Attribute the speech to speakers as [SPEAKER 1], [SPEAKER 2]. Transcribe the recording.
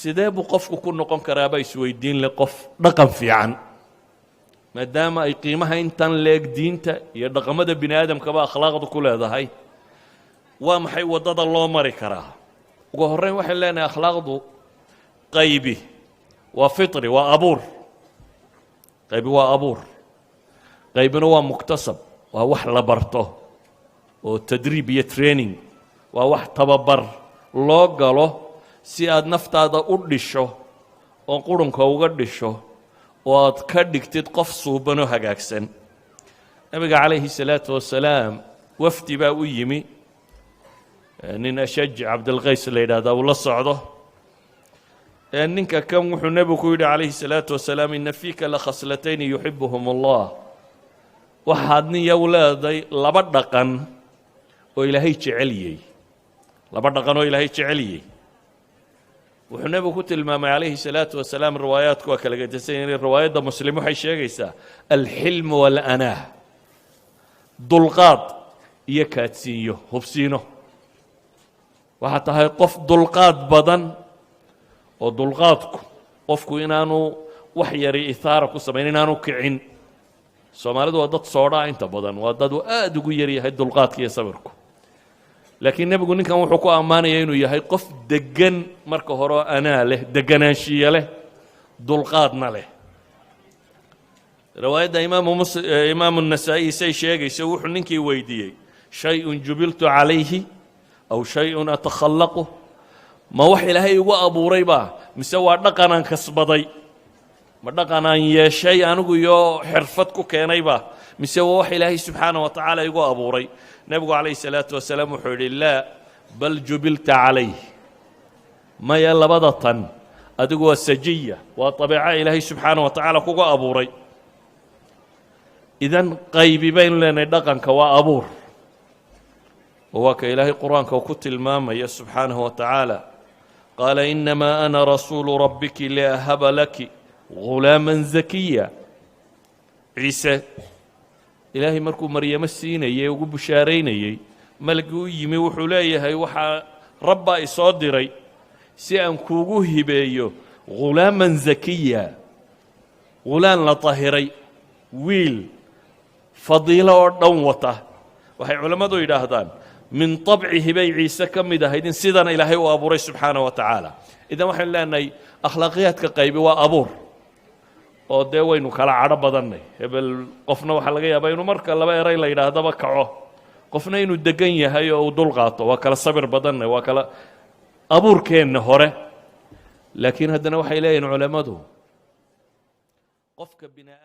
[SPEAKER 1] Sidee buu qofku ku noqon karaaba isweydiin leh qof dhaqan fiican, maadaama ay qiimaha intan leeg diinta iyo dhaqamada bini aadamkaba akhlaaqdu ku leedahay? Waa maxay waddada loo mari karaa? Ugu horreyn, waxay leenahay akhlaaqdu qaybi waa fitri, waa abuur. Qaybi waa abuur, qaybina waa muktasab, waa wax la barto oo tadriib iyo training, waa wax tababar loo galo si aad naftaada u dhisho oo qurunka uga dhisho oo aad ka dhigtid qof suubanoo hagaagsan. Nabiga calayhi salaatu wasalaam wafdi baa u yimi, nin Ashaj Cabdilqays la yidhahdaa uu la socdo. Ninka kan wuxuu nebigu ku yidhi calayhi salaatu wasalaam: "إن فيك لخصلتين يحبهما الله." Waxaad nin yow leeday laba dhaqan oo Ilaahay jeceliyey, laba dhaqan oo Ilaahay jeceliyey. Wuxuu nebigu ku tilmaamay calayhi salaatu wasalaam, riwaayaadku waa kala gedisan yihiin, riwaayadda Muslim waxay sheegaysaa الحلم والأناة, dulqaad iyo kaadsiinyo, hubsiino. Waxaa tahay qof dulqaad badan, oo dulqaadku qofku inaanu wax yari ithaara ku samayn, inaanu kicin. Soomaalidu waa dad soodhaa inta badan, waa dad uu aada ugu yaryahay dulqaadka iyo sabirku. Laakiin nebigu ninkan wuxuu ku ammaanaya inuu yahay qof deggan marka hore, oo anaa leh, deganaanshiye leh, dulqaadna leh. Riwaayadda Imaamu Nasaa'i say sheegayso, wuxuu ninkii weydiiyey: "شيء جبلت عليه أو شيء أتخلقه?" Ma wax Ilaahay igu abuuray baa, mise waa dhaqanaan kasbaday? Ma dhaqan aan yeeshay anigu iyo xirfad ku keenayba, mise waa wax Ilaahay subxaana wa tacaala igu abuuray? Nebigu calayhi salaatu wasalaam wuxuu yidhi: "لا، بل جبلت عليه." Maya, labada tan adigu waa sajiya, waa dabeeco Ilaahay subxaana wa tacaala kugu abuuray. Idan qaybi baynu leenahay dhaqanka waa abuur, oo waa ka Ilaahay Qur-aanka ku tilmaamaya subxaanahu wa tacaala: "قال إنما أنا رسول ربك لأهب لك غلاما زكيا." Ciise Ilaahay markuu Maryamo siinayey, ugu bushaaraynayey, malagii u yimi wuxuu leeyahay: "Waxaa Rabbaa isoo diray si aan kuugu hibeeyo غلاما زكيا," ghulaan la tahiray, wiil fadiilo oo dhan wata. Waxay culammadu yidhaahdaan min طabcihi bay Ciise ka mid ahayd in sidana Ilaahay u abuuray subxaana wa tacaala. Idan waxaynu leenahay akhlaaqiyaadka qaybi waa abuur, oo dee waynu kala cadho badannay. Hebel qofna waxaa laga yaabaa inuu marka laba eray la yidhaahdaba kaco, qofna inuu degan yahay oo uu dul qaato. Waa kala sabir badannay, waa kala abuurkeenna hore. Laakiin haddana waxay leeyihin culammadu qofka bini aadam